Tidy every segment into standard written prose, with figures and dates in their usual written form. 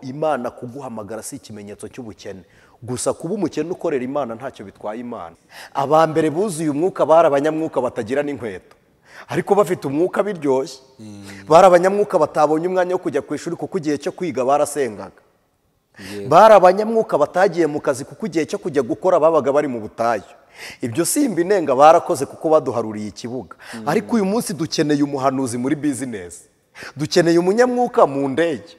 Imana kuguhamagara si ikimenyetso cy'ubukene gusa, kuba umukene ukorera Imana ntacyo bitwaye Imana. Aba mbere buzuye umwuka bari abanyamwuka batagira n'inkweto, ariko bafite umwuka biryoshye. Bari abanyamwuka batabonye umwanya wo kujya ku ishuri kuko igihe cyo kwiga barasengaga. Bari abanyamwuka batagiye mu kazi kuko igihe cyo kujya gukora babaga bari mu butayu. Ibyo simba inenga barakoze kuko baduharuriye ikibuga. Ariko uyu munsi dukeneye umuhanuzi muri bizinesi, dukeneye umunyamwuka mu ndege,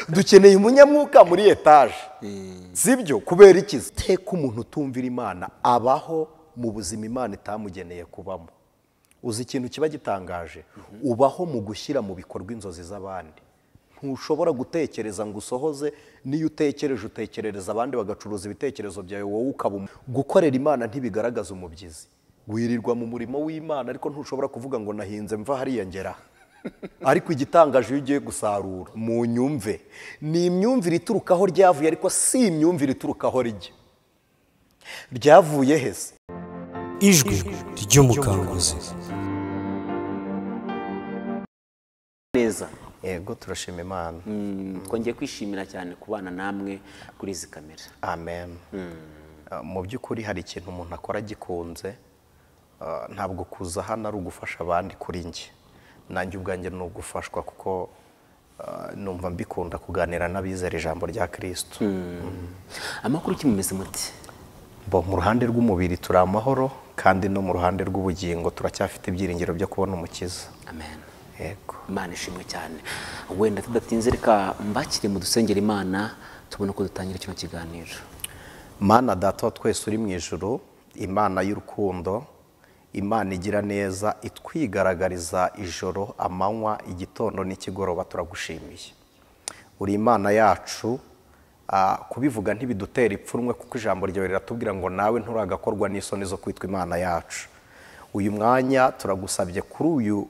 dukeneye umunyamwuka muri etaje. Sibyo? Kubera iki? Teka umuntu utumvira Imana abaho mu buzima Imana itamugeneye kubamo. Uzi ikintu kiba gitangaje? Ubaho mu gushyira mu bikorwa inzozi z'abandi. Ntushobora gutekereza ngo usohoze, niyo utekereje utekerereza abandi bagacuruza ibitekerezo byawe, wowe ukaba. Gukorera Imana ntibigaragaza umubyizi. Wirirwa mu murimo w'Imana ariko ntushobora kuvuga ngo nahinze mva hariya ngera. Ariko igitangaje iyo ugiye gusarura, mu nyumve ni imyumvire ituruka aho ryavuye, ariko si imyumvire ituruka aho rijya. Ryavuye hese? Ijwi ry'umukanguzi. Neza. Yego, turashima Imana. Twongeye kwishimira cyane kubana namwe kuri izi kamera. Amen. Mu by'ukuri hari ikintu umuntu akora gikunze, ntabwo kuza hano ari ugufasha abandi kuri njye. Nanjye ubwanjye ni ugufashwa kuko numva mbikunda kuganira n'abizera ijambo rya Kristo. Amakuru ki mumeze muti? Bo mu ruhande rw'umubiri turi amahoro, kandi no mu ruhande rw'ubugingo turacyafite ibyiringiro byo kubona umukiza. Amen. Yego. Imana ishimwe cyane. Wenda tudatinze reka mbakire mu dusengera Imana tubone ko dutangira kino kiganiro. Mana Data wa twese uri mu ijuru, Imana y'urukundo, Imana igira neza, itwigaragariza ijoro, amanywa, igitondo n'ikigoroba, turagushimiye. Uri Imana yacu, kubivuga ntibidutera ipfunwe kuko ijambo ryawe riratubwira ngo nawe nturagakorwa n'isoni zo kwitwa Imana yacu. Uyu mwanya turagusabye kuri uyu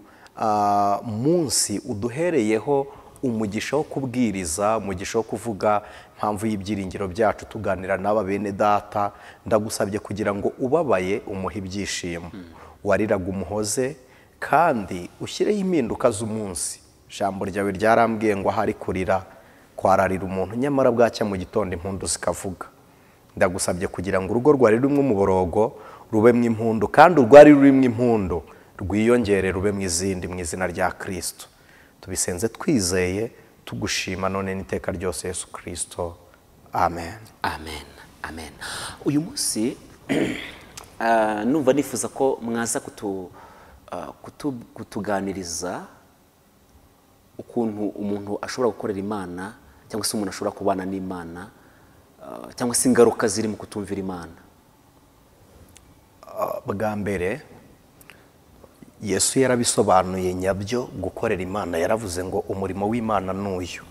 munsi uduhereyeho umugisha wo kubwiriza, umugisha wo kuvuga impamvu y'ibyiringiro byacu, tuganira n'aba bene data. Ndagusabye kugira ngo ubabaye umuhe ibyishimo, wariraga umuhoze, kandi ushyireho impinduka z'umunsi. Ijambo ryawe ryarambwiye ngo ahari kurira kwararira umuntu, nyamara bwacya mu gitondo impundu zikavuga. Ndagusabye kugira ngo urugo rwari rurimo umuborogo rubemo impundu, kandi urwari rurimo impundu rwiyongere rube mu izindi, mu izina rya Kristo. Tubisenze twizeye, tugushima none n'iteka ryose Yesu Kristo. Amen. Amen. Amen. Uyu munsi numva nifuza ko mwaza kutuganiriza ukuntu umuntu ashobora gukorera Imana, cyangwa se umuntu ashobora kubana n'Imana, cyangwa se ingaruka ziri mu kutumvira Imana. Bwa mbere Yesu yarabisobanuye nyabyo gukorera Imana, yaravuze ngo umurimo w'Imana n'uyu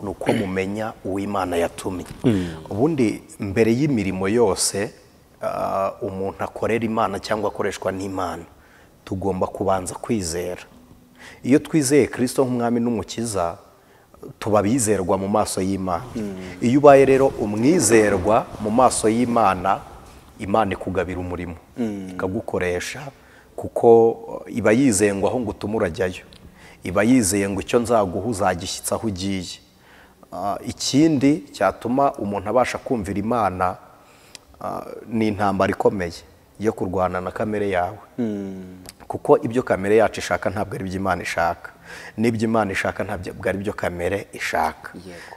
nuko mumenya uw'Imana yatumye. Ubundi mbere y'imirimo yose umuntu akorera Imana cyangwa akoreshwa n'Imana, tugomba kubanza kwizera. Iyo twizeye Kristo nk'umwami n'umukiza, tuba bizerwa mu maso y'Imana. Iyo ubaye rero umwizerwa mu maso y'Imana, Imana ikugabira umurimo, ikagukoresha, kuko iba yizeye ngo aho ngutuma urajyayo, iba yizeye ngo icyo nzaguha uzagishyitsa aho ugiye. Ikindi cyatuma umuntu abasha kumvira Imana ni intambara ikomeye yo kurwana na kamere yawe. Kuko ibyo kamere yacu ishaka ntabwo ari ibyo Imana ishaka, n'ibyo Imana ishaka ntabwo ari ibyo kamere ishaka.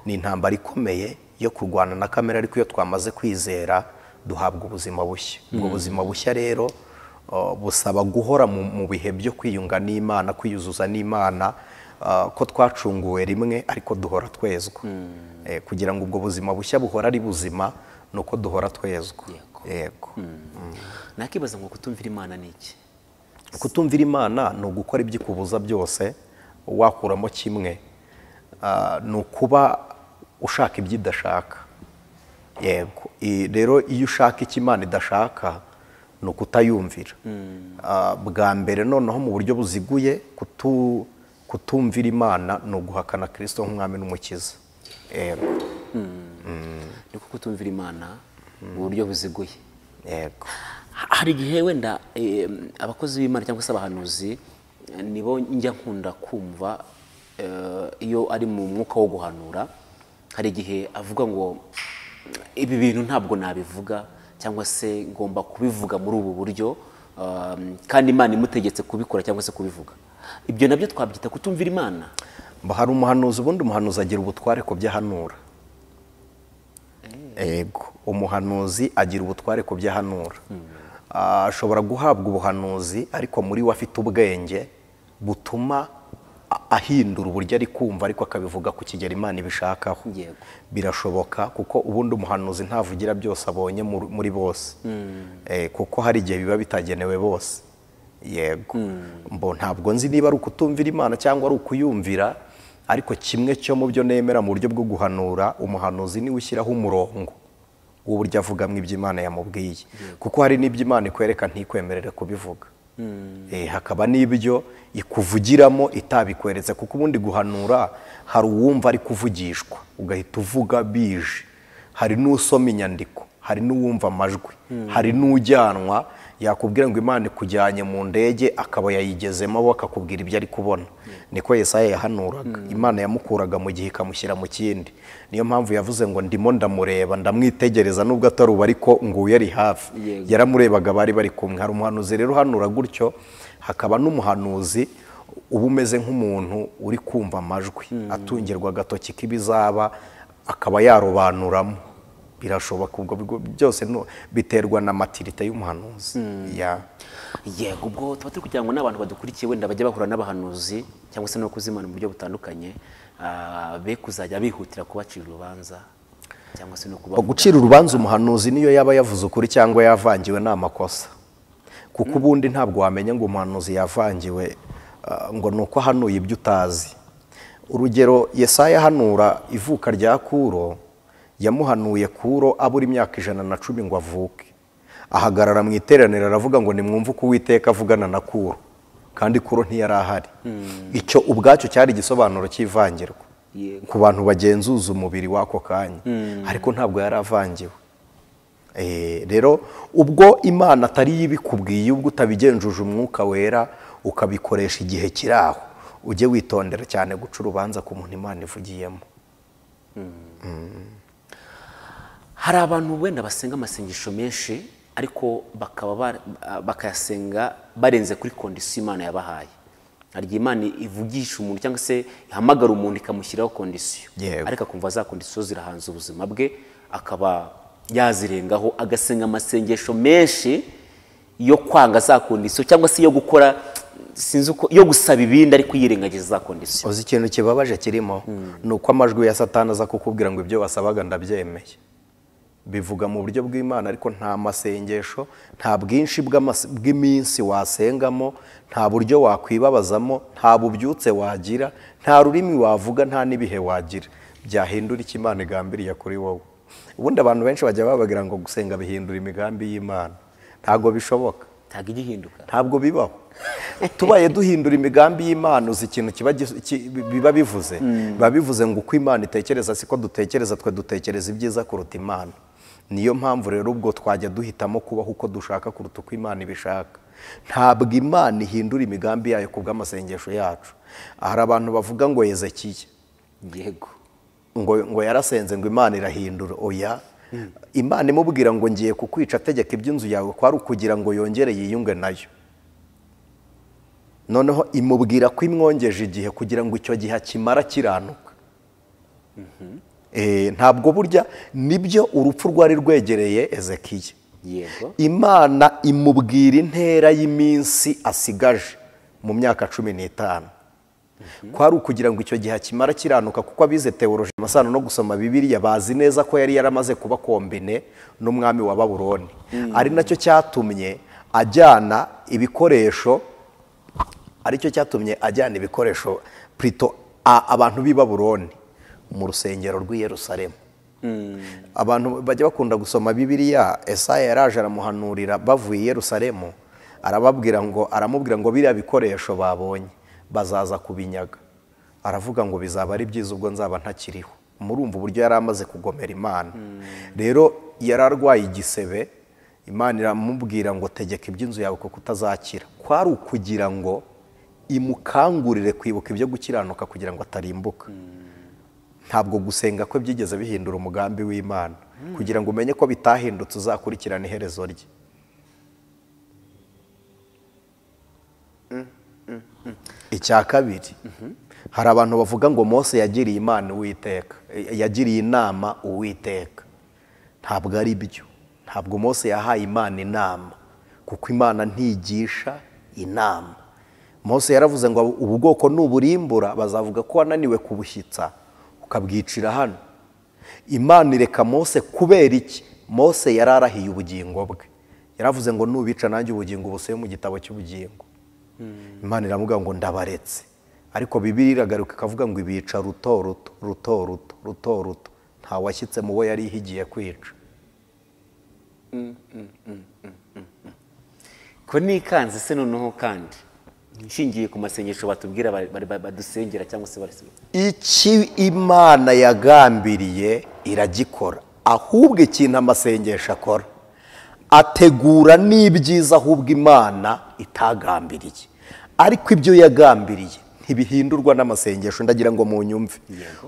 Ni intambara ikomeye yo kurwana na kamere, ariko iyo twamaze kwizera duhabwa ubuzima bushya. Ubwo buzima bushya rero busaba guhora mu bihe byo kwiyunga n'Imana, kwiyuzuza n'Imana, ko twacunguwe rimwe ariko duhora twezwa. Kugira ngo ubwo buzima bushya buhora ari buzima nuko duhora twezwa. Yego. Nakibaza ngo kutumvira Imana ni iki? Kutumvira Imana ni ugukora ibyikubuza byose wakuramo kimwe, ni ukuba ushaka ibyo idashaka. Yego. Rero iyo ushaka icyo Imana idashaka ni ukutayumvira. Bwa mbere noneho mu buryo buziguye, kutumvira Imana ni uguhakana Kristo nk'umwami n'umukiza. Yego. Ni kutumvira Imana mu buryo buziguye. Yego. Hari igihe wenda abakozi b'Imana cyangwa se abahanuzi nibo njya nkunda kumva iyo ari mu mwuka wo guhanura hari igihe avuga ngo ibi bintu ntabwo nabivuga cyangwa se ngomba kubivuga muri ubu buryo, kandi Imana imutegetse kubikora cyangwa se kubivuga. Ibyo nabyo twabyita kutumvira Imana. Hari umuhanuzi, ubundi umuhanuzi agira ubutware ku byo ahanura. Ego, umuhanuzi agira ubutware ku byo ahanura. Ashobora guhabwa ubuhanuzi ariko muri we afite ubwenge butuma ahindura uburyo ari kumva, ariko akabivuga ku kigero Imana ibishakaho. Birashoboka kuko ubundi umuhanuzi ntavugira byose abonye muri bose, kuko hari igihe biba bitagenewe bose. Yego, mbo ntabwo nzi niba ari ukutumvira Imana cyangwa ari ukuyumvira, ariko kimwe cyo mu byo nemera mu buryo bwo guhanura, umuhanuzi niwe ushyiraho umurongo w'uburyo avugamo ibyo Imana yamubwiye, kuko hari n'ibyo Imana ikwereka ntikwemerere kubivuga. Hakaba n'ibyo ikuvugiramo itabikweretse, kuko ubundi guhanura hari uwumva ari kuvugishwa ugahita uvuga bije, hari n'usoma inyandiko, hari n'uwumva amajwi, hari n'ujyanwa yakubwira ngo Imana ikujyanye mu ndege akaba yayigezemo we akakubwira ibyo ari kubona. Niko Yesaya yahanuraga, Imana yamukuraga mu gihe ikamushyira mu kindi. Niyo mpamvu yavuze ngo ndimo ndamureba ndamwitegereza nubwo atari ubu ariko nguyu ari hafi. Yaramurebaga bari bari kumwe. Hari umuhanuzi rero uhanura gutyo, hakaba n'umuhanuzi uba umeze nk'umuntu uri kumva amajwi, atungirwa agatoki k'ibizaba akaba yarobanuramo. Birashoboka, ubwo byose biterwa na maturité y'umuhanuzi. Yego, ubwo tuba turi kugira ngo n'abantu badukurikiye wenda bajya bahura n'abahanuzi cyangwa se no kuzimana mu buryo butandukanye, be kuzajya bihutira kubacira urubanza cyangwa se no kuba gucira urubanza umuhanuzi niyo yaba yavuze ukuri cyangwa yavangiwe n'amakosa, kuko ubundi ntabwo wamenya ngo umuhanuzi yavangiwe ngo nuko hanuye ibyo utazi. Urugero, Yesaya hanura ivuka rya Kuro, yamuhanuye Kuro abura imyaka 110 ngo avuke. Ahagarara mu iteraniro aravuga ngo nimwumve uko Uwiteka avugana na Kuro, kandi Kuro ntiyari ahari. Icyo ubwacyo cyari igisobanuro cy'ivangirwa ku bantu bagenzuza umubiri w'ako kanya, ariko ntabwo yari avangiwe. Rero ubwo Imana atari yibikubwiye, ubwo utabigenjuje umwuka wera ukabikoresha igihe kiraho, ujye witondera cyane guca urubanza ku muntu Imana ivugiyemo. Hari abantu wenda basenga amasengesho menshi ariko bakaba bakayasenga barenze kuri kondisiyo Imana yabahaye. Hari igihe Imana ivugisha umuntu cyangwa se ihamagara umuntu ikamushyiraho kondisiyo, ariko akumva za kondisiyo zirahanze ubuzima bwe, akaba yazirengaho agasenga amasengesho menshi yo kwanga za kondisiyo cyangwa se yo gukora sinzi uko yo gusaba ibindi ariko yirengagiza za kondisiyo. Uzi ikintu kibabaje kirimo ni uko amajwi ya Satani aza kukubwira ngo ibyo wasabaga ndabyemeye. Bivuga mu buryo bw'Imana, ariko nta masengesho, nta bwinshi bw'iminsi wasengamo, nta buryo wakwibabazamo, nta bubyutse wagira, nta rurimi wavuga, nta n'ibihe wagira byahindura icyo Imana igambiriye kuri wowe. Ubundi abantu benshi bajya babagira ngo gusenga bihindura imigambi y'Imana. Ntabwo bishoboka, ntabwo igihinduka, ntabwo bibaho. Tubaye duhindura imigambi y'Imana, uzi ikintu biba bivuze? Biba bivuze ngo uko Imana itekereza siko dutekereza, twe dutekereza ibyiza kuruta Imana. Niyo mpamvu rero ubwo twajya duhitamo kubaho uko dushaka kuruta uko Imana ibishaka. Ntabwo Imana ihindura imigambi yayo ku bw'amasengesho yacu. Hari abantu bavuga ngo Hezekiya, yego, ngo yarasenze ngo Imana irahindura. Oya, Imana imubwira ngo ngiye kukwica ategeka iby'inzu yawe, kwari ukugira ngo yongere yiyunge nayo. Noneho imubwira ko imwongeje igihe kugira ngo icyo gihe akimara kiranuka. Ntabwo burya nibyo urupfu rwari rwegereye Hezekiya. Yego, Imana imubwira intera y'iminsi asigaje mu myaka 15. Kwari ukugira ngo icyo gihe akimara kiranuka, kuko abize teoloji amasano no gusoma Bibiliya bazi neza ko yari yaramaze kuba kombine n'umwami wa Babuloni. Ari nacyo cyatumye ajyana ibikoresho, aricyo cyatumye ajyana ibikoresho plutôt abantu b'i Babuloni mu rusengero rw'i Yerusalemu. Abantu bajya bakunda gusoma Bibiliya, Esaya yaraje aramuhanurira bavuye i Yerusalemu, arababwira ngo, aramubwira ngo biriya bikoresho babonye bazaza kubinyaga. Aravuga ngo bizaba ari byiza ubwo nzaba ntakiriho. Murumva uburyo yari amaze kugomera Imana. Rero yararwaye igisebe, Imana iramubwira ngo tegeka iby'inzu yawe kuko utazakira. Kwari ukugira ngo imukangurire kwibuka ibyo gukiranuka kugira ngo atarimbuka. Ntabwo gusenga kwe byigeze bihindura umugambi w'Imana. Kugira ngo umenye ko bitahindutse uzakurikirana iherezo rye. Icya kabiri, hari abantu bavuga ngo Mose yagiriye Imana Uwiteka, yagiriye inama Uwiteka. Ntabwo ari byo. Ntabwo Mose yahaye Imana inama, kuko Imana ntigisha inama. Mose yaravuze ngo ubu bwoko nuburimbura bazavuga ko wananiwe kubushyitsa ukabwicira hano. Imana ireka Mose kubera iki? Mose yararahiye ubugingo bwe. Yaravuze ngo nubica nanjye ubugingo busuye mu gitabo cy'ubugingo. Imana iramubwira ngo ndabaretse. Ariko Bibiliya iragaruka ikavuga ngo ibica ruto ruto ruto ruto ruto ruto, nta washyitse mu bo yari ihigiye kwica. Ko nikanze se noneho kandi nshingiye ku masengesho batubwira badusengera cyangwa se barisiba. Iki Imana yagambiriye iragikora. Ahubwo ikintu amasengesho akora, ategura n'ibyiza ahubwo Imana itagambiriye. Ariko ibyo yagambiriye ntibihindurwa n'amasengesho. Ndagira ngo munyumve.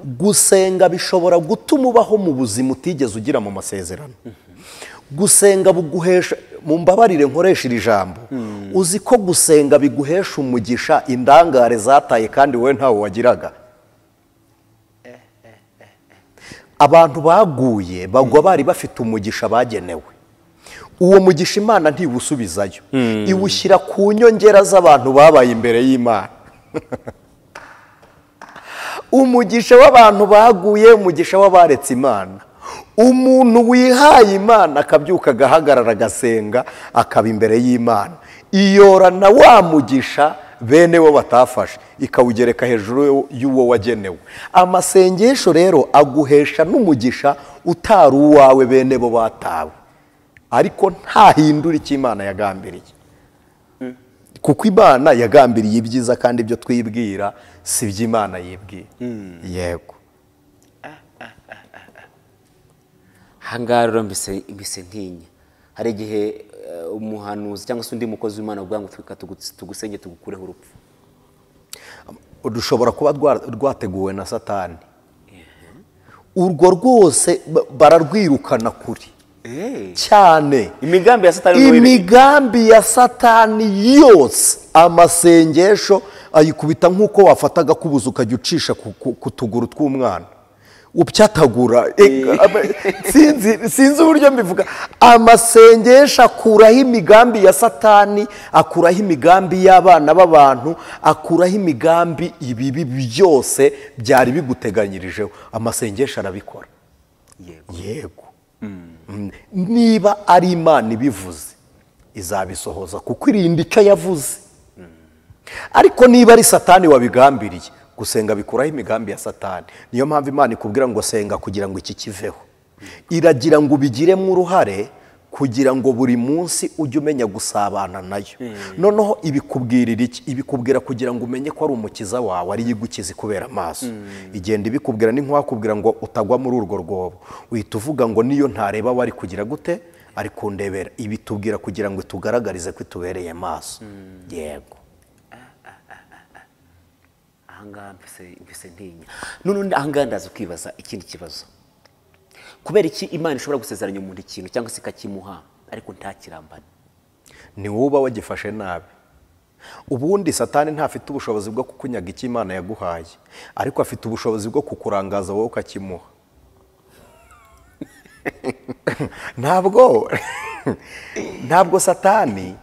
Gusenga bishobora gutuma ubaho mu buzima utigeze ugira mu masezerano. Gusenga buguhesha, mumbabarire nkoresha iri jambo, uzi ko gusenga biguhesha umugisha indangare zataye kandi wowe ntawe wagiraga. Abantu baguye bagwa bari bafite umugisha bagenewe. Uwo mugisha Imana ntiwusubizayo, iwushyira ku nyongera z'abantu babaye imbere y'Imana. Umugisha w'abantu baguye, umugisha w'abaretse Imana. Umuntu wihaye Imana akabyuka agahagarara agasenga akaba imbere y'Imana, iyorana wa mugisha bene bo batafashe ikawugereka hejuru y'uwo wagenewe. Amasengesho rero aguhesha n'umugisha utari uwawe bene bo batawe, ariko ntahindura icyo Imana yagambiriye. Kuko Imana yagambiriye ibyiza kandi ibyo twibwira si ibyo Imana yibwira. Yego. Ahangaha rero mbise ntinya. Hari igihe umuhanuzi cyangwa se undi mukozi w'Imana avuga ngo tugusenge tugukureho urupfu. Dushobora kuba rwateguwe na Satani. Urwo rwose bararwirukana kuri cyane. Imigambi ya Satani, imigambi ya Satani yose amasengesho ayikubita nk'uko wafataga kubuza ukajya ucisha ku tuguru tw'umwana upyatagura. Sinzi uburyo mbivuga. Amasengesho akuraho imigambi ya Satani, akuraho imigambi y'abana b'abantu, akuraho imigambi ibibi byose byari biguteganyirijeho. Amasengesho arabikora. Yego. Niba ari Imana ibivuze izabisohoza, kuko irinda icyo yavuze. Ariko niba ari Satani wabigambiriye, gusenga bikuraho imigambi ya Satani. Niyo mpamvu Imana ikubwira ngo senga kugira ngo iki kiveho. Iragira ngo ubigiremo uruhare kugira ngo buri munsi ujye umenya gusabana nayo. Noneho ibikubwirira iki? Ibikubwira kugira ngo umenye ko ari umukiza wawe, ari igukiza kubera amaso. Igenda ibikubwira ni nkwakubwira ngo utagwa muri urwo rwobo, uhita uvuga ngo niyo ntareba wari kugira gute, ari kundebera. Ibitubwira kugira ngo tugaragarize ko itubereye maso. Yego. Ahangaha mbese ntinya. None ahangaha ndaza kwibaza ikindi kibazo. Kubera iki Imana ishobora gusezeranya umuntu ikintu cyangwa se ikakimuha ariko ntakirambane? Ni wowe uba wagifashe nabi. Ubundi Satani ntafite ubushobozi bwo kukunyaga icyo Imana yaguhaye, ariko afite ubushobozi bwo kukurangaza wowe ukakimuha. Ntabwo Satani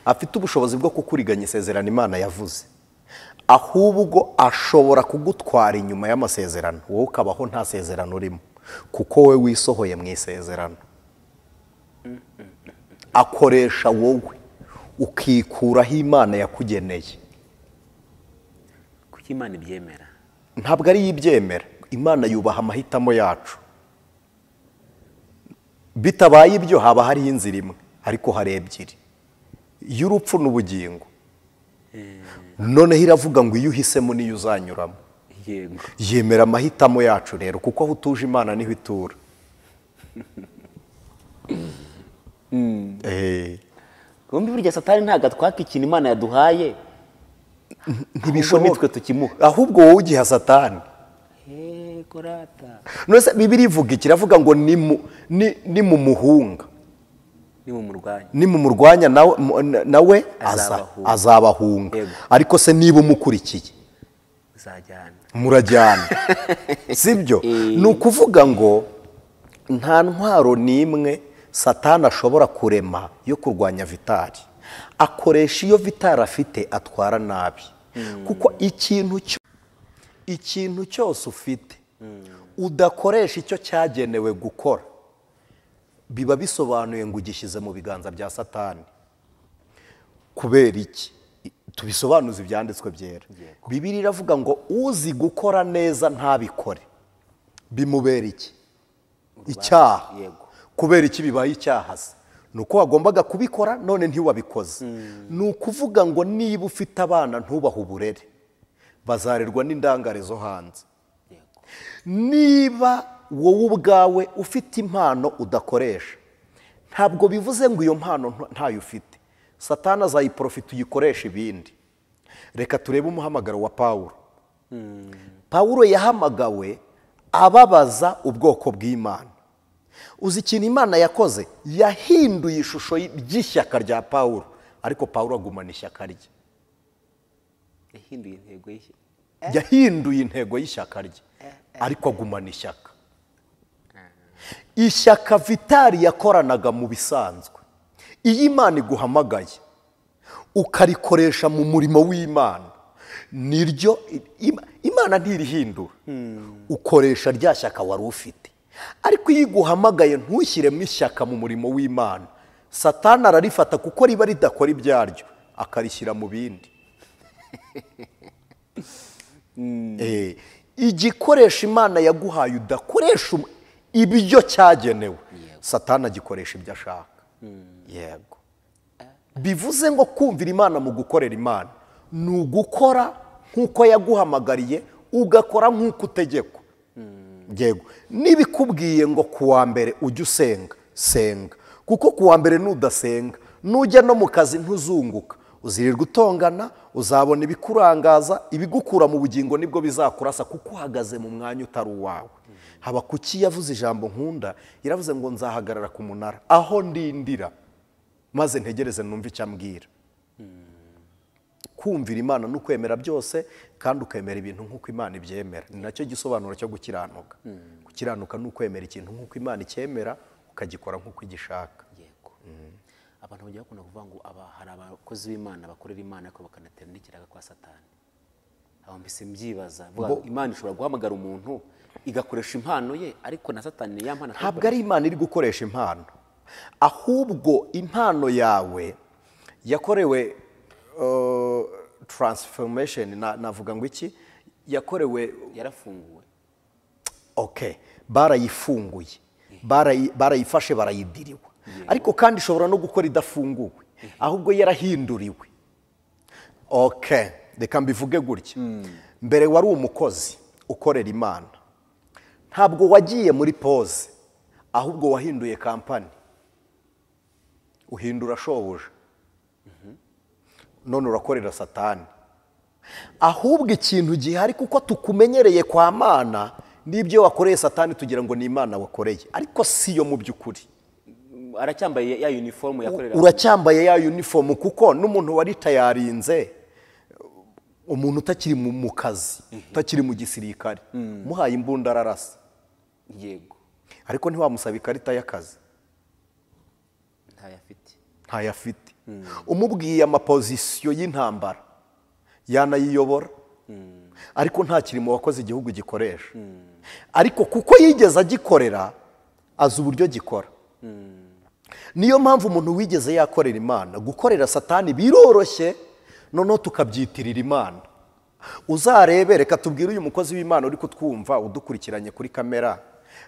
afite ubushobozi bwo kukuriganya isezerano Imana yavuze, ahubwo ashobora kugutwara inyuma y'amasezerano wowe ukabaho nta sezerano urimo, kuko we wisohoye mu isezerano. Akoresha wowe ukikuraho Imana yakugeneye. Kuki Imana ibyemera? Ntabwo ari ibyemera. Imana yubaha amahitamo yacu. Bitabaye ibyo haba hariho inzira imwe, ariko hari ebyiri, y'urupfu n'ubugingo. Noneho iravuga ngo iyo uhisemo niyo uzanyuramo. Yemera amahitamo yacu rero, kuko aho utuje Imana niho itura. Kumbi burya Satani ntago atwaka ikintu Imana yaduhaye, Ntibishoboka. Nitwe tukimuha. Ahubwo wowe ugiha Satani. Korata. None Bibiliya ivuga iki? Iravuga ngo ni mu muhunga, ni mu murwanya nawe azabahunga. Ariko se niba umukurikiye murajyana, sibyo? Ni ukuvuga ngo nta ntwaro n'imwe Satani ashobora kurema yo kurwanya Vitali. Akoresha iyo Vitali afite atwara nabi, kuko ikintu cyose ufite udakoresha icyo cyagenewe gukora, biba bisobanuye ngo ugishyize mu biganza bya Satani. Kubera iki? Tubisobanuze ibyanditswe byera. Bibiliya iravuga ngo uzi gukora neza ntabikore, bimubera iki? Icyaha. Kubera iki bibaye icyaha se? Ni uko wagombaga kubikora none ntiwabikoze. Ni ukuvuga ngo niba ufite abana ntubahe uburere, bazarerwa n'indangare zo hanze. Niba wowe ubwawe ufite impano udakoresha, ntabwo bivuze ngo iyo mpano ntayo ufite, Satani azayiprofita uyikoresha ibindi. Reka turebe umuhamagaro wa Pawulo. Pawulo yahamagawe ababaza ubwoko bw'Imana. Uzi ikintu Imana yakoze? Yahinduye ishusho ry'ishyaka rya Pawulo, ariko Pawulo agumana ishyaka rye. Yahinduye intego y'ishyaka rye, ariko agumana ishyaka. Ishyaka Vitali yakoranaga mu bisanzwe, iyo Imana iguhamagaye ukarikoresha mu murimo w'Imana, niryo Imana ntirihindura, ukoresha rya shyaka wari ufite. Ariko iyo iguhamagaye ntushyiremo ishyaka mu murimo w'Imana, Satani ararifata kuko riba ridakora ibyaryo, akarishyira mu bindi. Igikoresho Imana yaguhaye udakoresha ibyo cyagenewe, Satani agikoresha ibyo ashaka. Yego. Bivuze ngo kumvira Imana mu gukorera Imana ni ugukora nk'uko yaguhamagariye, ugakora nk'uko utegekwa. Yego. Nibikubwiye ngo kuwa mbere ujye usenga, senga, kuko kuwa mbere nudasenga nujya no mu kazi ntuzunguka, uzirirwa utongana, uzabona ibikurangaza, ibigukura mu bugingo nibwo bizakurasa, kuko uhagaze mu mwanya utari uwawe. Habakuki yavuze ijambo nkunda, yaravuze ngo nzahagarara ku munara aho ndindira maze ntegereze numve icyo ambwira. Kumvira Imana no kwemera byose, kandi ukemera ibintu nk'uko Imana ibyemera, ni nacyo gisobanuro cyo gukiranuka. Gukiranuka ni ukwemera ikintu nk'uko Imana icyemera, ukagikora nk'uko igishaka. Yego. Abantu bajya bakunda kuvuga ngo hari abakozi b'Imana bakorera Imana ariko bakanatera n'ikiraga kwa Satani. Aho mbese mbyibaza, Imana ishobora guhamagara umuntu igakoresha impano ye, ariko na Satani ya mpano. Ntabwo ari Imana iri gukoresha impano, ahubwo impano yawe yakorewe transformation, navuga ngo iki, yakorewe, yarafunguwe. Okay, barayifunguye, barayifashe, barayidiriwe. Ariko kandi ishobora no gukora idafunguwe, ahubwo yarahinduriwe. Okay, reka mbivuge gutya. Mbere wari umukozi ukorera Imana, ntabwo wagiye muri pause, ahubwo wahinduye kampani, uhindura shobuja, none urakorera Satani. Ahubwo ikintu gihari, kuko tukumenyereye kwa Mana, n'ibyo wakoreye Satani tugira ngo ni Imana wakoreye, ariko si yo mu by'ukuri. Aracyambaye ya uniform yakorera, uracyambaye ya uniform, kuko n'umuntu wari tayarinze, umuntu utakiri mu kazi, utakiri mu gisirikare, muhaye imbunda ararasa. Yego. Ariko ntiwamusaba ikarita y'akazi, ntayafite. Umubwiye amapozisiyo y'intambara yanayiyobora, ariko nta kirimo wakoze igihugu gikoresha. Ariko kuko yigeze agikorera, azi uburyo gikora. Niyo mpamvu umuntu wigeze yakorera Imana, gukorera Satani biroroshye, noneho tukabyitirira Imana. Uzarebe, reka tubwire uyu mukozi w'Imana uri kutwumva udukurikiranye kuri kamera,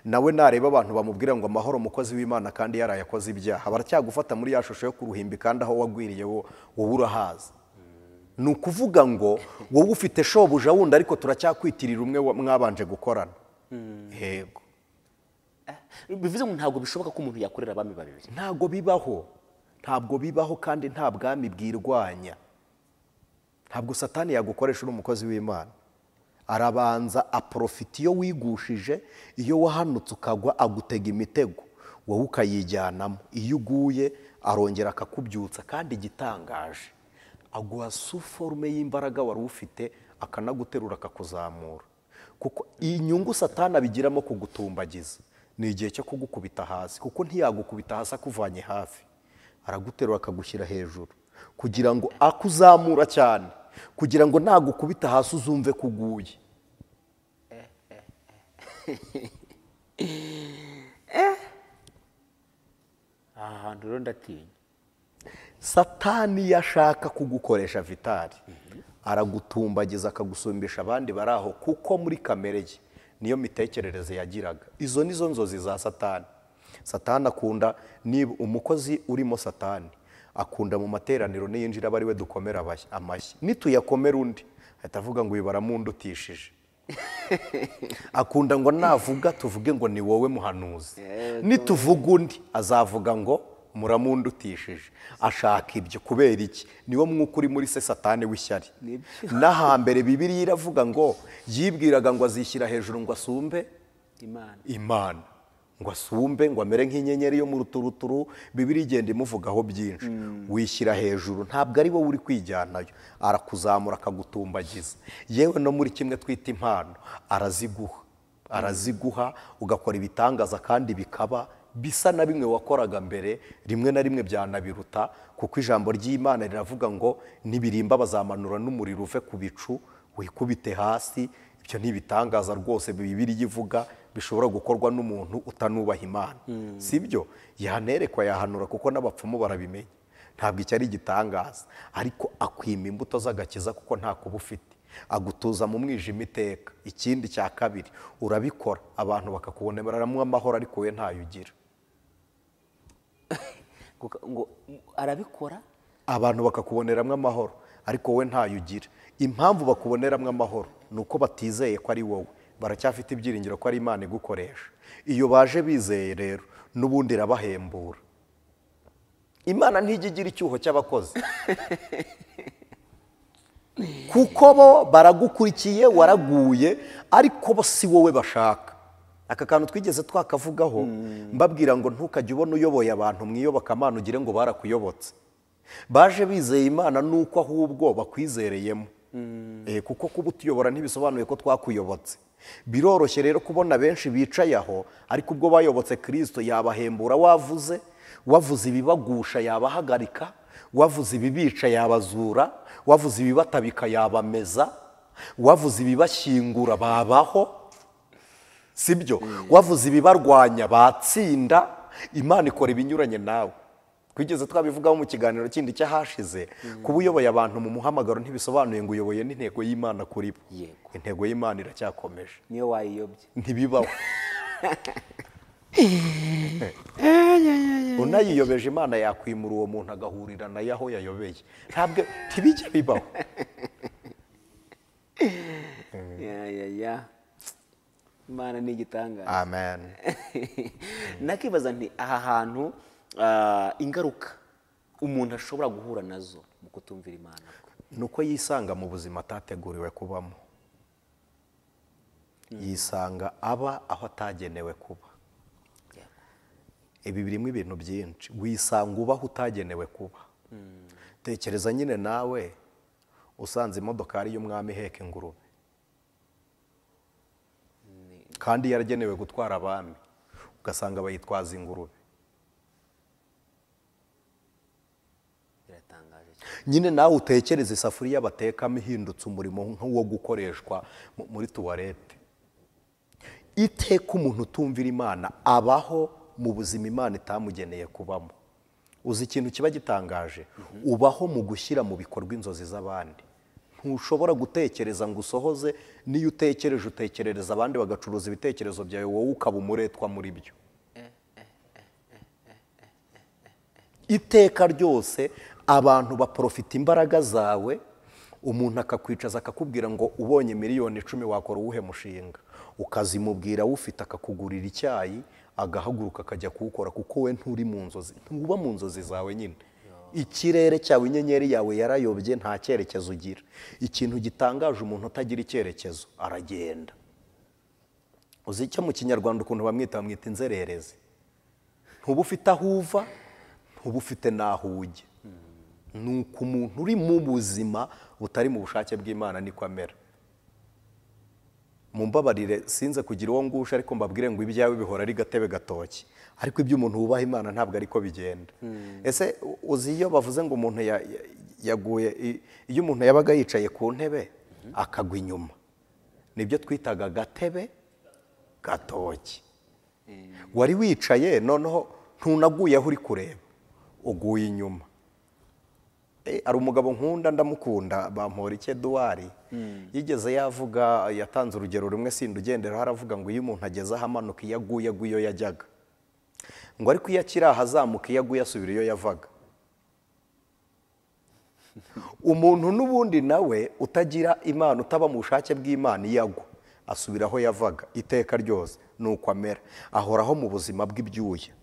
nawe nareba abantu bamubwira ngo amahoro umukozi w'Imana kandi yarayakoze ibyaha, baracyagufata muri ya shusho yo kuruhimbi, kandi aho wagwiriye wowe urahaza. Ni ukuvuga ngo wowe ufite shobuja wundi, ariko turacyakwitirira umwe mwabanje gukorana. Yego. Bivuze ngo ntabwo bishoboka ko umuntu yakorera abami babiri. Ntabwo bibaho. Ntabwo bibaho, kandi nta bwami bwirwanya. Ntabwo Satani yagukoresha uri umukozi w'Imana. Arabanza aprofita iyo wigushije, iyo wahanutse ukagwa agutega imitego, wowe ukayijyanamo. Iyo uguye arongera akakubyutsa, kandi igitangaje aguha suforume y'imbaraga wari ufite, akanaguterura akakuzamura. Kuko inyungu Satani abigiramo kugutumbagiza ni igihe cyo kugukubita hasi, kuko ntiyagukubita hasi akuvanye hafi, araguterura akagushyira hejuru kugira ngo akuzamura cyane, kugira ngo nagukubita hasi uzumve kuguye. Aha hantu rero ndatinya. Satani yashaka kugukoresha vitari, aragutumbagiza akagusumbisha abandi bari aho, kuko muri kamere ye niyo mitekerereze yagiraga. Izo nizo nzozi za Satani. Satani akunda, niba umukozi urimo Satani akunda mu materaniro niyinjira aba ari we dukomera amashyi, nituyakomera undi ahita avuga ngo uyu baramundutishije. Akunda ngo navuga tuvuge ngo ni wowe muhanuzi, nituvuga undi azavuga ngo muramundutishije. Ashaka ibyo kubera iki? Niwo mwuka uri muri se Satani w'ishyari. N'ahambere Bibiliya iravuga ngo yibwiraga ngo azishyira hejuru ngo asumbe Imana, ngo asumbe, ngo amere nk'inyenyeri yo mu ruturuturu. Bibiliya igenda imuvugaho byinshi. Wishyira hejuru ntabwo ari wowe uri kwijyanayo, arakuzamura akagutumbagiza. Yewe no muri kimwe twita impano araziguha, araziguha ugakora ibitangaza kandi bikaba bisa na bimwe wakoraga mbere, rimwe na rimwe byanabiruta, kuko ijambo ry'Imana riravuga ngo nibirimba bazamanura n'umuriro uve ku bicu wikubite hasi. Ibyo ni ibitangaza rwose Bibiliya ivuga bishobora gukorwa n'umuntu utanubaha Imana. Sibyo? Yanerekwa yahanura, kuko n'abapfumu barabimenya. Ntabwo icyo ari igitangaza, ariko akwima imbuto z'agakiza kuko nta kuba ufite, agutuza mu mwijima iteka. Ikindi cya kabiri, urabikora abantu bakakuboneramo amahoro, ariko we ntayo ugira. Ngo arabikora abantu bakakuboneramo amahoro, ariko we ntayo ugira. Impamvu bakuboneramo amahoro ni uko batizeye ko ari wowe, baracyafite ibyiringiro ko ari Imana igukoresha. Iyo baje bizeye rero n'ubundi irabahembura. Imana ntijya igira icyuho cy'abakozi, kuko bo baragukurikiye waraguye, ariko bo si wowe bashaka. Aka kantu twigeze twakavugaho, mbabwira ngo ntukajye ubona uyoboye abantu mu iyobokamana ugire ngo barakuyobotse. Baje bizeye Imana nuko ahubwo bakwizereyemo. Kuko kuba utuyobora ntibisobanuye ko twakuyobotse. Biroroshye rero kubona benshi bicaye aho, ariko ubwo bayobotse Kristo yabahembura. Wavuze, wavuze ibibagusha yabahagarika, wavuze ibibica yabazura, wavuze ibibatabika yabameza, wavuze ibibashyingura babaho, sibyo? Wavuze ibibarwanya batsinda. Imana ikora ibinyuranye nawe. Twigeze twabivugaho mu kiganiro kindi cyahashize, kuba uyoboye abantu mu muhamagaro ntibisobanuye ngo uyoboye n'intego y'Imana kuri bo. Intego y'Imana iracyakomeje, niyo wayiyobye ntibibaho. Unayiyobeje Imana yakwimura uwo muntu agahurira nayo aho yayobeye. Ntabwo ntibijya bibaho. Imana ni igitangaza. Amen. Nakibaza nti aha hantu ingaruka umuntu ashobora guhura nazo mu kutumvira Imana nuko yisanga mu buzima atateguriwe kubamo. Yisanga aba aho atagenewe kuba. Ibi birimo ibintu byinshi. Wisanga ubaho utagenewe kuba. Tekereza nyine nawe usanze imodokari y'umwami iheka ingurube, kandi yaragenewe gutwara abami, ugasanga bayitwaza ingurube. Nyine nawe utekereze isafuriya batekamo ihindutse umurimo nk'uwo gukoreshwa muri tuwarete. Iteka umuntu utumvira Imana abaho mu buzima Imana itamugeneye kubamo. Uzi ikintu kiba gitangaje? Ubaho mu gushyira mu bikorwa inzozi z'abandi. Ntushobora gutekereza ngo usohoze, niyo utekereje utekerereza abandi bagacuruza ibitekerezo byawe, wowe ukaba umuretwa muri byo. Iteka ryose abantu baprofita imbaraga zawe, umuntu akakwicaza akakubwira ngo ubonye 10,000,000 wakora uwuhe mushinga, ukazimubwira ufite akakugurira icyayi, agahaguruka akajya kuwukora, kuko we nturi mu nzozi, ntuba mu nzozi zawe nyine. Ikirere cyawe, inyenyeri yawe yarayobye, nta cyerekezo ugira. Ikintu gitangaje, umuntu utagira icyerekezo aragenda. Uzi icyo mu Kinyarwanda ukuntu bamwita? Bamwita inzererezi. Ntuba ufite aho uva, ntuba ufite n'aho ujya. Ni uko umuntu uri mu buzima butari mu bushake bw'Imana niko amera. Mumbabarire sinze kugira uwo ngusha, ariko mbabwire ngo ibyawe bihora ari gatebe gatoki, ariko ibyo umuntu wubaha Imana ntabwo ariko bigenda. Ese uzi iyo bavuze ngo umuntu yaguye, iyo umuntu yabaga yicaye ku ntebe akagwa inyuma, nibyo twitaga gatebe gatoki. Wari wicaye noneho ntunaguye aho uri kureba, uguye inyuma. Ari umugabo nkunda, ndamukunda, Bamporiki Edouard, yigeze yavuga, yatanze urugero rumwe sindugenderaho, aravuga ngo iyo umuntu ageze ahamanuka iyo aguye agwa iyo yajyaga, ngo ariko iyo akiri ahazamuka iyo aguye asubira iyo yavaga. Umuntu n'ubundi nawe utagira Imana, utaba mu bushake bw'Imana, iyo agwa asubira aho yavaga iteka ryose. Nuko amera, ahoraho mu buzima bw'ibyuya.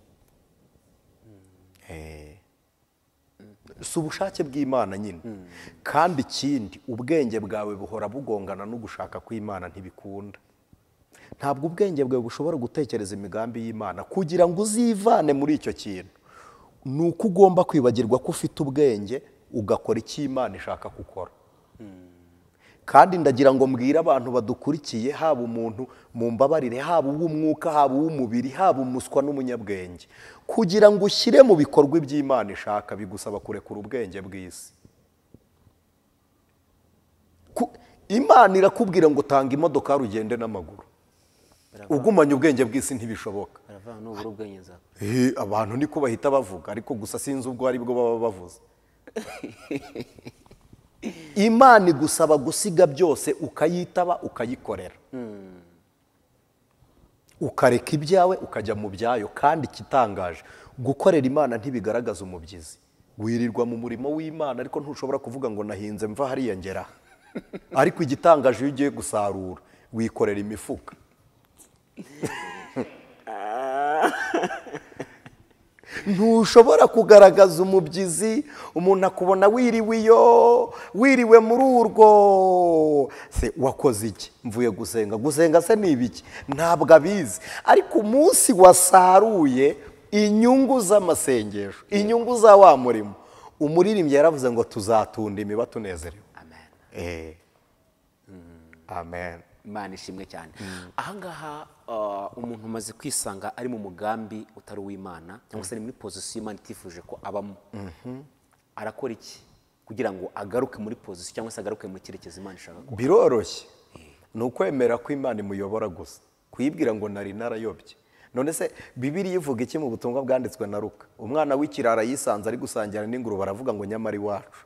Si ubushake bw'Imana nyine. Kandi ikindi, ubwenge bwawe buhora bugongana no gushaka kw'Imana, ntibikunda. Ntabwo ubwenge bwawe bushobora gutekereza imigambi y'Imana. Kugira ngo uzivane muri icyo kintu, ni uko ugomba kwibagirwa ko ufite ubwenge, ugakora icyo Imana ishaka gukora. Kandi ndagira ngo mbwire abantu badukurikiye, haba umuntu mumbabarire, haba uw'umwuka, haba uw'umubiri, haba umuswa n'umunyabwenge, kugira ngo ushyire mu bikorwa iby'Imana ishaka bigusaba kurekura ubwenge bw'isi. Imana irakubwira ngo tanga imodoka ugende n'amaguru, ugumanye ubwenge bw'isi ntibishoboka. Abantu niko bahita bavuga, ariko gusa sinzi ubwo ari bwo baba bavuze. Imana igusaba gusiga byose ukayitaba, ukayikorera, ukareka ibyawe ukajya mu byayo. Kandi ikitangaje, gukorera Imana ntibigaragaza umubyizi. Wirirwa mu murimo w'Imana ariko ntushobora kuvuga ngo nahinze mva hariya ngera. Ariko igitangaje, iyo ugiye gusarura wikorera imifuka. Ntushobora kugaragaza umubyizi, umuntu akubona wiriwe iyo wiriwe muri urwo, se wakoze iki? Mvuye gusenga. Gusenga se ni ibiki? Ntabwo abizi. Ariko umunsi wasaruye inyungu z'amasengesho, inyungu za wa murimo, umuririmbyi yaravuze ngo tuzatunda imiba tunezerewe. Amen. Amen. Imana ishimwe cyane. Ahangaha umuntu umaze kwisanga ari mu mugambi utari uw'Imana, cyangwa se ari muri pozisiyo Imana itifuje ko abamo, arakora iki kugira ngo agaruke muri pozisiyo cyangwa se agaruke mu cyerekezo Imana ishaka? Biroroshye, ni ukwemera ko Imana imuyobora gusa, kuyibwira ngo nari narayobye. None se Bibiliya ivuga iki mu butumwa bwanditswe na Luka? Umwana w'ikirara yisanze ari gusangira n'ingurube, aravuga ngo nyamara iwacu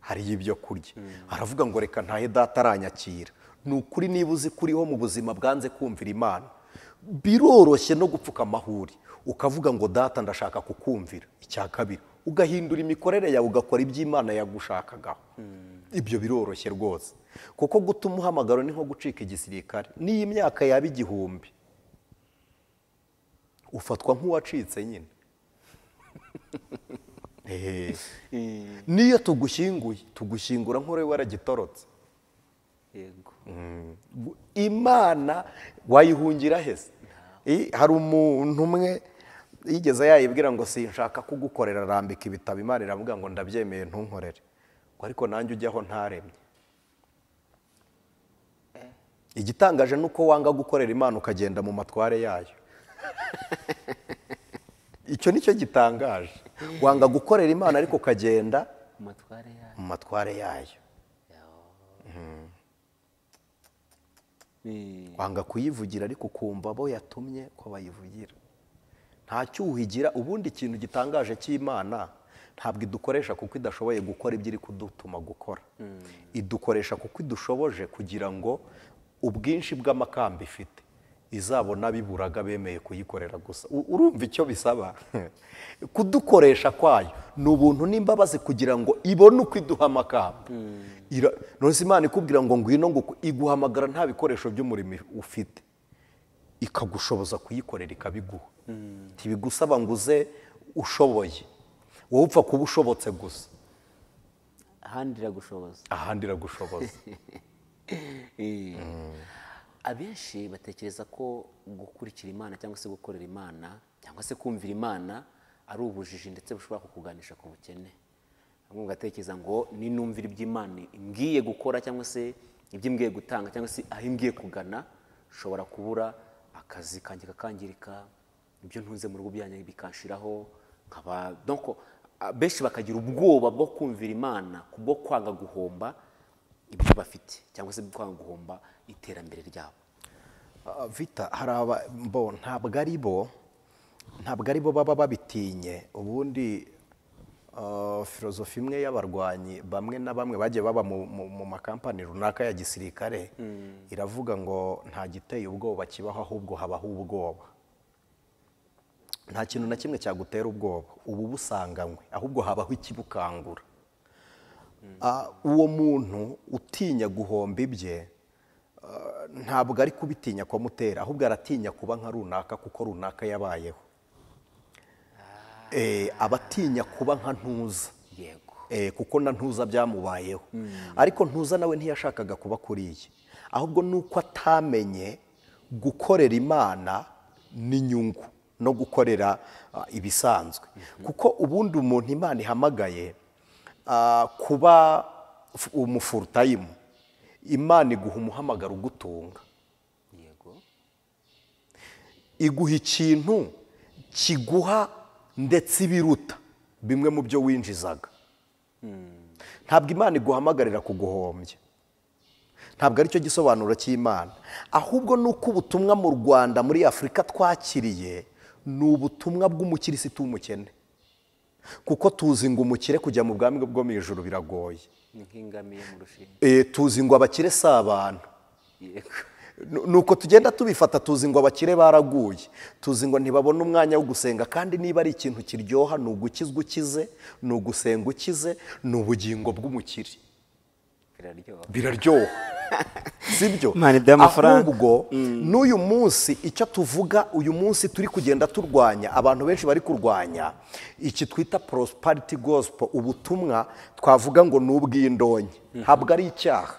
hariyo ibyo kurya. Aravuga ngo reka ntahe data aranyakira. Ni ukuri, niba uzi kuriho mu buzima bwanze kumvira Imana, biroroshye no gupfuka amahuri ukavuga ngo data ndashaka kukumvira. Icya kabiri, ugahindura imikorere yawe, ugakora iby'Imana yagushakagaho. Ibyo biroroshye rwose, kuko guta umuhamagaro ni nko gucika igisirikare. N'iyi myaka yaba 1000 ufatwa nk'uwacitse nyine. Niyo tugushyinguye, tugushyingura nk'uri waragitorotse. Yego. Imana wayihungira hese? Hari umuntu umwe yigeze yayibwira ngo sinshaka kugukorera, arambika ibitabo. Imana iravuga ngo ndabyemeye ntunkorere, ariko nanjye ujyaho ntaremye. Igitangaje nuko wanga gukorera Imana ukagenda mu matware yayo. Icyo nicyo gitangaje. Wanga gukorera Imana ariko ukagenda mu matware yayo. Wanga kuyivugira ariko ukumva abo yatumye ko bayivugira. Nta cyuhigira. Ubundi ikintu gitangaje cy'Imana, ntabwo idukoresha kuko idashoboye gukora ibyo iri kudutuma gukora. Idukoresha kuko idushoboje, kugira ngo ubwinshi bw'amakamba ifite izabona biburaga bemeye kuyikorera gusa. Urumva icyo bisaba? Kudukoresha kwayo ni ubuntu n'imbabazi, kugira ngo ibone uko iduha amakamba. None Imana ikubwira ngo ngwino, ngo iguhamagara nta bikoresho by'umurimo ufite, ikagushoboza kuyikorera ikabiguha. Ntibigusaba ngo uze ushoboye. Wowe upfa kuba ushobotse gusa. Ahandi iragushoboza. Ahandi iragushoboza. Abenshi batekereza ko gukurikira Imana cyangwa se gukorera Imana cyangwa se kumvira Imana ari ubujiji ndetse bushobora kukuganisha ku bukene. Bamwe bagatekereza ngo ninumvira iby'Imana imbwiye gukora cyangwa se ibyo imbwiye gutanga cyangwa se aho imbwiye kugana, ushobora kubura akazi kanjye kakangirika, ibyo ntunze mu rugo byanjye bikanshiraho, nkaba donc benshi bakagira ubwoba bwo kumvira Imana kubwo kwanga guhomba ibyo bafite cyangwa se kwanga guhomba iterambere ryabo. Vita, hari bo ntabwo ari bo baba babitinye. Ubundi filozofi imwe y'abarwanyi bamwe na bamwe bagiye baba mu makampani runaka ya gisirikare iravuga ngo nta giteye ubwoba kibaho, ahubwo habaho ubwoba. Nta kintu na kimwe cyagutera ubwoba ubu busanganywe, ahubwo habaho ikibukangura. Uwo muntu utinya guhomba ibye ntabwo ari kubitinya kwa mutera, ahubwo aratinya kuba nka runaka kuko runaka yabayeho. Abatinya kuba nka Ntuza. Yego. Kuko na Ntuza byamubayeho. Ariko Ntuza nawe ntiyashakaga kuba kuriye, ahubwo nuko atamenye gukorera Imana n'inyungu no gukorera ibisanzwe. Kuko ubundi umuntu Imana ihamagaye kuba umufurutayimu, Imana iguha umuhamagaro ugutunga. Yego. Iguha ikintu kiguha ndetse ibiruta bimwe mu byo winjizaga. Ntabwo Imana iguhamagarira kuguhombya, ntabwo aricyo gisobanuro cy'Imana, ahubwo nuko ubutumwa mu Rwanda muri Afurika twakiriye ni ubutumwa bw'umukirisitu w'umukene. Kuko tuzi ngo umukire kujya mu bwami bwo mu ijuru biragoye. Ni nk'ingamiya mu rushinge. Tuzi ngo abakire si abantu. Nuko tugenda tubifata, tuzi ngo abakire baraguye, tuzi ngo ntibabona umwanya wo gusenga. Kandi niba ari ikintu kiryoha ni ugukizwa ukize, ni ugusenga ukize, ni ubugingo bw'umukire. Biraryoha. Sibyo? Ahubwo n'uyu munsi icyo tuvuga, uyu munsi turi kugenda turwanya, abantu benshi bari kurwanya iki twita prosperity gospel, ubutumwa twavuga ngo ni ubw'indonke. Ntabwo ari icyaha.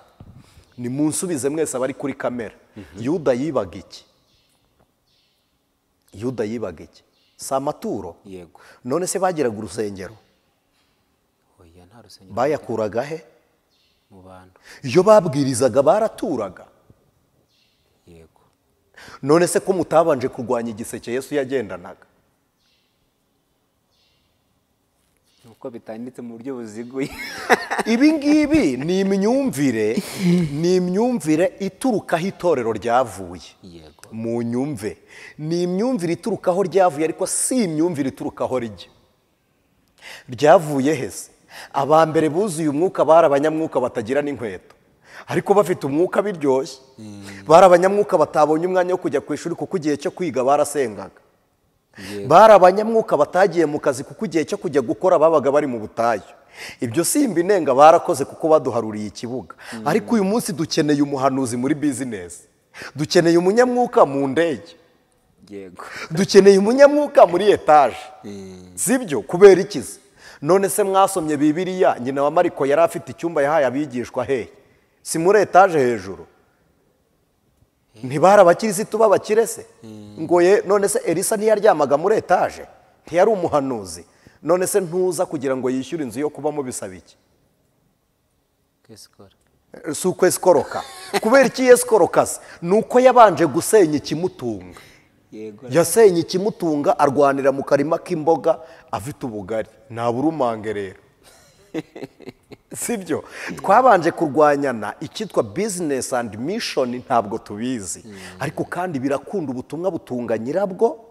Ni munsubize mwese abari kuri kamera. Yuda yibaga iki? Yuda yibaga iki? Si amaturo? Yego. None se bagiraga urusengero? Oya, nta rusengero. Bayakuraga he? Mu bantu. Iyo babwirizaga baraturaga. Yego. None se ko mutabanje kurwanya igiseke Yesu yagendanaga? Nuko bitanditse mu buryo buziguye. Ibi ngibi ni imyumvire, ni imyumvire iturukaho itorero ryavuye. Yego. Mu nyumve ni imyumvire iturukaho ryavuye, ariko si imyumvire iturukaho rijya. Ryavuye hese? Abambere buzuye umwuka bari abanyamwuka batagira n'inkweto, ariko bafite umwuka biryoshye. Bari abanyamwuka batabonye umwanya wo kujya ku ishuri kuko igihe cyo kwiga barasengaga. Bari abanyamwuka batagiye mu kazi kuko igihe cyo kujya gukora babaga bari mu butayu. Ibyo si imbinenga, barakoze kuko baduharuriye ikibuga. Ariko uyu munsi dukeneye umuhanuzi muri business, dukeneye umunyamwuka mu ndege. Yego. Dukeneye umunyamwuka muri etaje. Sibyo? Kubera ikizi? None se mwasomye Bibiliya, nyina wa Mariko yari afite icyumba yahaye abigishwa hehe? Si muri etaje hejuru? Ntibari abakirisitu b'abakire se? Ngo ye, none se Elisa ntiyaryamaga muri etaje? Ntiyari umuhanuzi? None se ntuza kugira ngo yishyure inzu yo kubamo bisaba iki? Si ukwesikoroka. Kubera iki yesikoroka se? Ni uko yabanje gusenya ikimutunga. Yasenye ikimutunga, arwanira mu karima k'imboga afite ubugari. Nta burumange rero. Sibyo? Twabanje kurwanyana icyitwa business and mission ntabwo tubizi. Ariko kandi birakunda, ubutumwa butunga nyirabwo.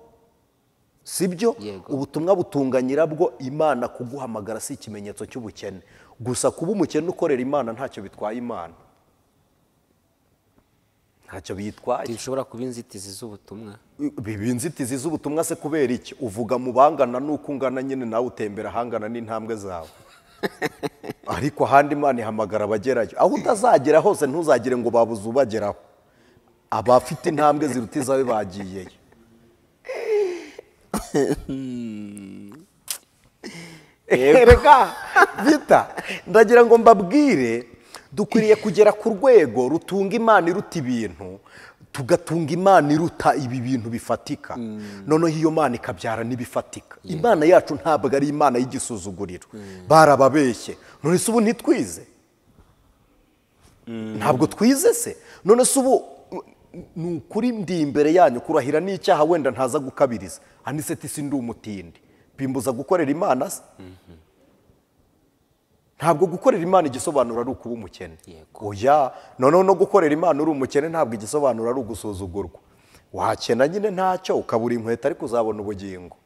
Sibyo? Ubutumwa butunga nyirabwo. Imana kuguhamagara si ikimenyetso cy'ubukene. Gusa kuba umukene ukorera Imana ntacyo bitwaye Imana. Ntacyo bitwaye. Bishobora kuba inzitizi z'ubutumwa. Biba inzitizi z'ubutumwa se kubera iki? Uvuga mu bangana nuko ungana nyine, nawe utembera ahangana n'intambwe zawe. Ariko ahandi Imana ihamagara abagerayo. Aho utazagera hose ntuzagire ngo babuze ubageraho. Abafite intambwe ziruta izawe bagiyeyo. Reka Vita, ndagira ngo mbabwire, dukwiriye kugera ku rwego rutunga Imana iruta ibintu, tugatunga Imana iruta ibi bintu bifatika. Noneho iyo Mana ikabyara n'ibifatika. Imana yacu ntabwo ari Imana y'igisuzuguriro. Barababeshye. None se ubu ntitwize? Ntabwo twize se? None se ubu ni ukuri ndi imbere yanyu kurahira n'icyaha wenda ntaza gukabiriza. Aniseti si ndi umutindi. Bimbuza gukorera Imana se? Ntabwo gukorera Imana igisobanuro ari ukuba umukene. Oya, noneho no gukorera Imana uri umukene ntabwo igisobanuro ari ugusuzugurwa. Wakena nyine ntacyo ukabura inkweto ariko uzabona ubugingo.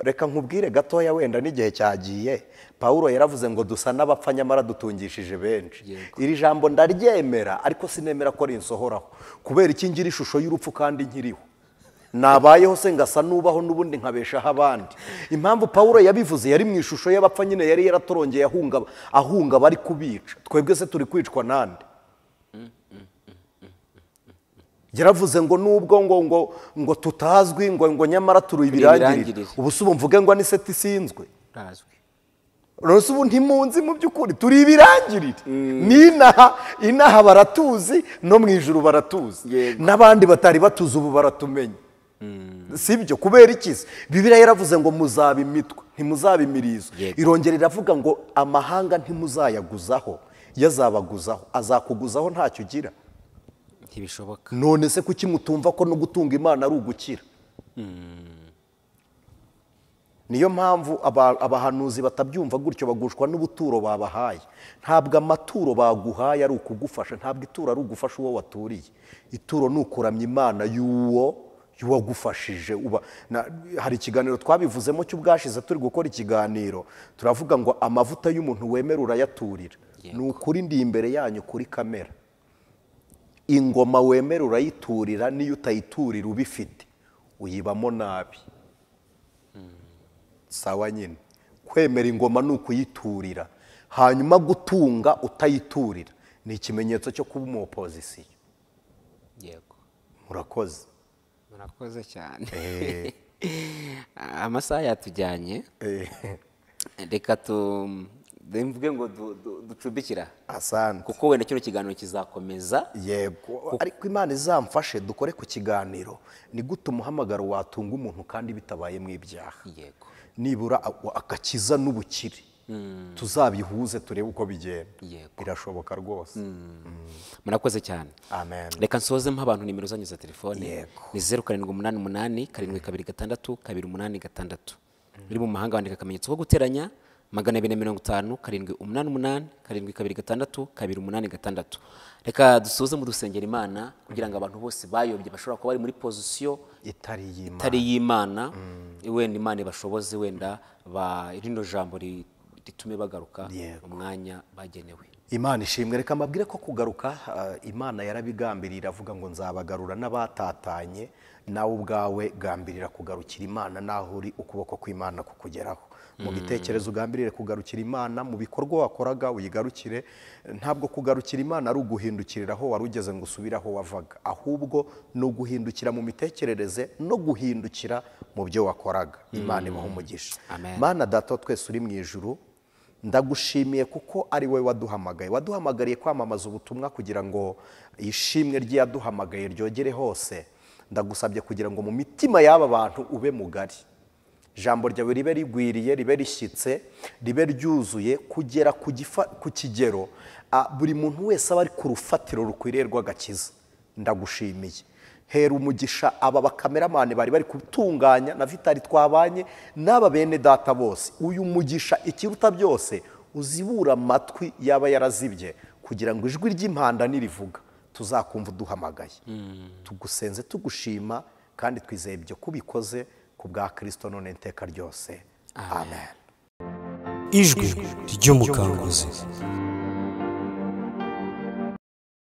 Reka nkubwire gatoya wenda n'igihe cyagiye. Paulo yaravuze ngo dusa n'abapfa nyamara dutungishije benshi. Iri jambo ndaryemera ariko sinemera ko rinsohoraho. Kubera iki ngira ishusho y'urupfu kandi nkiriho. Nabayeho se ngasa nubaho n'ubundi nkabeshaho abandi. Impamvu Paulo yabivuze yari mu ishusho y'abapfa nyine, yari yaratorongeye ahunga bari kubica. Twebwe se turi kwicwa nande? Yaravuze ngo nubwo ngo ngo ngo tutazwi ngo ngo nyamara turi ibirangirire. Ubu se mvuge ngo Aniseti sinzwe? Razwi. Rose ubu ntimunzi mu by'ukuri turi ibirangirire. Ninaha inaha baratuzi no mu ijuru baratuzi. N'abandi batari batuzi ubu baratumenye. Sibyo? Kubera iki se? Bibiliya yaravuze ngo muzaba imitwe ntimuzaba imirizo. Irongera iravuga ngo amahanga ntimuzayaguzaho, yazabaguzaho, azakuguzaho ntacyo ugira. Ntibishoboka. None se kuki mutumva ko no gutunga Imana ari ugukira? Niyo mpamvu abahanuzi batabyumva gutyo, bagushwa n'ubuturo babahaye. Ntabwo amaturo baguhaye ari ukugufasha, ntabwo ituro ari ugufasha uwo waturiye. Ituro ni ukuramya Imana y'uwo wagufashije. Hari ikiganiro twabivuzemo cy'ubwashize turi gukora ikiganiro, turavuga ngo amavuta y'umuntu wemera urayaturira. Ni ukuri ndi imbere yanyu kuri kamera. Ingoma wemera urayiturira, niyo utayiturira ubifite uyibamo nabi. Sawa nyine. Kwemera ingoma ni ukuyiturira, hanyuma gutunga utayiturira ni ikimenyetso cyo kuba umu opozisiyo. Yego. Murakoze. Murakoze cyane. Amasaha yatujyanye. Reka mvuge ngo ducumbikira. Asante. Kuko wenda kino kiganiro kizakomeza. Yego. Ariko Imana izamfashe dukore ku kiganiro ni gute umuhamagaro watunga umuntu kandi bitabaye mu ibyaha. Yego. Nibura agakiza n'ubukire. Tuzabihuze turebe uko bigenda. Birashoboka rwose. Murakoze cyane. Amen. Reka nsoze mpa abantu nimero zanyu za telefone. Ni 0788 726 286. Uri mu mahanga wandika akamenyetso ko guteranya 250 788 726 286. Reka dusoze mu dusengera Imana kugira ngo abantu bose bayobye bashobora kuba bari muri position itari y'Imana, wenda Imana ibashoboze, wenda ba rino jambo ritume bagaruka umwanya bagenewe. Imana ishimwe. Reka mbabwire ko kugaruka Imana yarabigambirira avuga ngo nzabagarura n'abatatanye, nawe ubwawe gambirira kugarukira Imana naho uri ukuboko kw'Imana kukugeraho. Mu bitekerezo ugambirire kugarukira Imana, mu bikorwa wakoraga uyigarukire. Ntabwo kugarukira Imana ari uguhindukirira aho wari ugeze ngo usubire aho wavaga, ahubwo no guhindukira mu mitekerereze no guhindukira mu byo wakoraga. Imana ibahe umugisha. Mana Data twese uri mu ijuru, ndagushimiye kuko ari wowe waduhamagaye. Waduhamagariye kwamamaza ubutumwa kugira ngo ishimwe ry'Iyaduhamagaye ryogere hose. Ndagusabye kugira ngo mu mitima y'aba bantu ube mugari, ijambo ryawe ribe rigwiriye, ribe rishyitse, ribe ryuzuye kugera ku kigero buri muntu wese aba ari ku rufatiro rukwiriye rw'agakiza. Ndagushimiye. Hera umugisha aba bakameramani bari bari gutunganya na Vitali twabanye n'aba bene data bose. Uyu mugisha ikiruta byose uzibura amatwi yaba yarazibye kugira ngo ijwi ry'impanda nirivuga tuzakumva uduhamagaye. Tugusenze tugushima kandi twizeye ibyo kubikoze ku bwa Kristo none iteka ryose. Amen. Ijwi ry'umukanguzi.